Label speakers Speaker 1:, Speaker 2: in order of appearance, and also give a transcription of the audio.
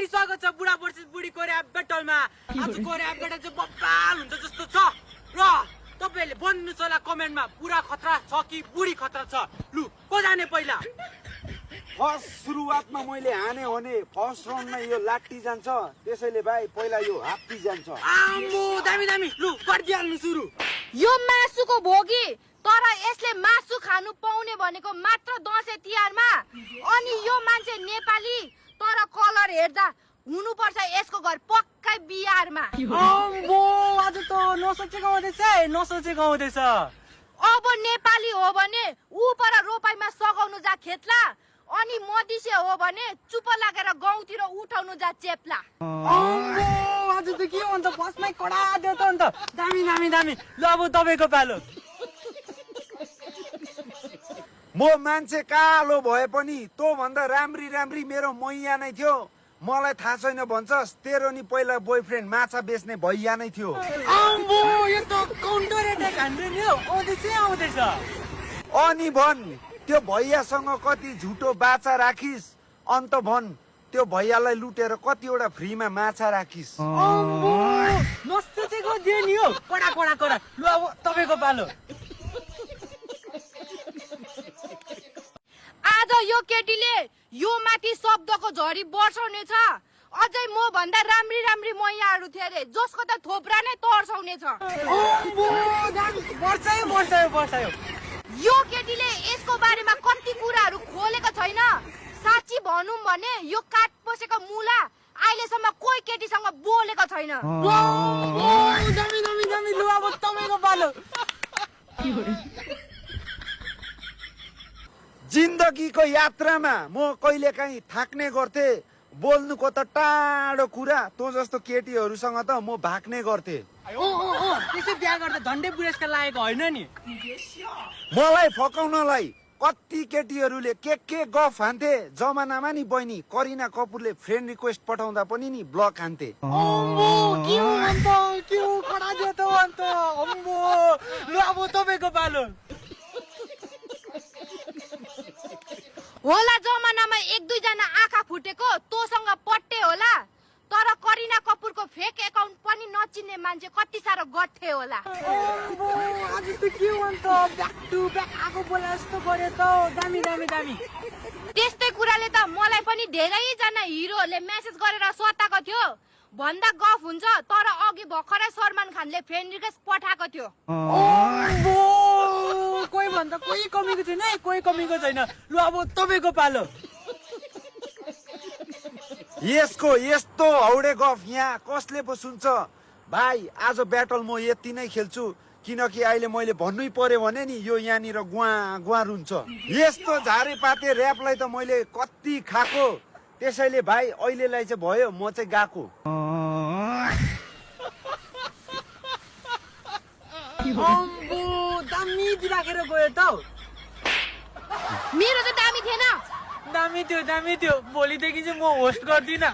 Speaker 1: फेरि स्वागत छ बुढा वर्सेस बुढीको ऱ्याप ब्याटलमा। आजको ऱ्याप ब्याटल चाहिँ बब्बाल हुन्छ जस्तो छ र तपाईहरुले भन्नुस् होला कमेन्टमा बुढा खतरा छ कि बुढी खतरा छ। लु को जाने पहिला?
Speaker 2: फर्स्ट सुरुवातमा मैले हाने भने फर्स्ट राउन्डमा यो लाट्टी जान्छ, त्यसैले भाइ पहिला यो हात्ती जान्छ।
Speaker 1: आम्बो दामी दामी, लु गरिदिहाल्नु सुरु।
Speaker 3: यो मासुको भोगी, तर यसले मासु खानु पाउने भनेको मात्र दशैं तिहारमा। अनि यो मान्छे नेपाली, तर कलर हेर्दा हुनुपर्छ यसको घर पक्कै बिहारमा।
Speaker 1: आम्बो आज त नसोचेको हुँदैछ।
Speaker 3: अब नेपाली हो भने ऊ पर रोपाइमा सघाउनु जा खेतला, अनि मदिसे हो भने चुप लागेर गाउँतिर उठाउनु जा चेप्ला।
Speaker 1: आम्बो आज त के हुन्छ बसमै कडा दियो त अन्त। दामी दामी दामी, ल अब तपाईको पालो।
Speaker 2: म मान्छे कालो भए पनि तँ भन्दा राम्री राम्री मेरो मैया नै थियो। मलाई थाहा छैन भन्छस्, तेरो नि पहिला बोयफ्रेन्ड माछा बेच्ने भैया नै थियो।
Speaker 1: आम्बो यो त काउन्टर एट्याक हान्दै नि आउँदैछ।
Speaker 2: अनि भन् त्यो भैयासँग कति झुटो बाछा राखिस्, अन्त भन् त्यो भैयालाई लुटेर कतिवटा फ्रीमा माछा राखिस्।
Speaker 1: आम्बो नसोचेको दियो नि हो, कडा कडा कडा। लु अब तपाईको पालो।
Speaker 3: आज यो केटीले यो माथि शब्दको झरी बर्साउने छ। अझै म भन्दा राम्री राम्री मैयाहरू थिए अरे, जसको त थोप्रा नै तर्साउने छ।
Speaker 1: आम्बो बर्सायो।
Speaker 3: यो केटीले यसको बारेमा कति कुराहरू खोलेको छैन। साँच्ची भनौँ भने यो काट पसेको मुला अहिलेसम्म कोही केटीसँग बोलेको छैन।
Speaker 1: दामी दामी दामी, लु अब तपाईको पालो।
Speaker 2: जिन्दगीको यात्रामा म कहिलेकाहीँ थाक्ने गर्थे, बोल्नुको त टाढो कुरा, तँ जस्तो केटीहरूसँग त म भाग्ने गर्थे।
Speaker 1: त्यसै बिहा गर्दा झन्डै बुढेसका लागेको होइन नि।
Speaker 2: मलाई फकाउनलाई कति केटीहरूले के गफ हान्थे। जमानामा नि बहिनी करिना कपुरले फ्रेन्ड रिक्वेस्ट पठाउँदा पनि नि ब्लक हान्थे।
Speaker 1: कडा दियो त अन्त। अम्बो लु अब तपाईको पालो।
Speaker 3: होला जमानामा एक दुई जना आँखा फुटेको तोसँग पट्टे होला, तर करिना कपुरको फेक एकाउन्ट पनि नचिन्ने मान्छे कति साह्रो गट्ठे होला।
Speaker 1: अम्बो आज त के भन्छ ब्याक टु ब्याक आगो बोला जस्तो गरे त। दामी दामी दामी।
Speaker 3: त्यस्तै कुराले त मलाई पनि धेरैजना हिरोहरूले मेसेज गरेर सताएको थियो। भन्दा गफ हुन्छ, तर अघि भर्खरै सलमान खानले फ्रेन्ड रिक्वेस्ट पठाएको थियो।
Speaker 1: अम्बो कोही भन्दा कोही कमीको छैन है, कोही कमीको छैन। लु अब तपाईको पालो।
Speaker 2: यसको यस्तो हौडे गफ यहाँ कसले पो सुन्छ। भाइ आज ब्याटल म यति नै खेल्छु, किनकि अहिले मैले भन्नै पर्यो भने नि यो यहाँनिर गुवा रुन्छ। यस्तो झारेपाते ऱ्यापलाई त मैले कति खाएको, त्यसैले भाइ अहिलेलाई चाहिँ भयो, म चाहिँ गएको।
Speaker 1: अम्बो दामी राखेर गयो त।
Speaker 3: मेरो चाहिँ दामी थिएन।
Speaker 1: दामी थियो। भोलिदेखि चाहिँ म होस्ट गर्दिनँ।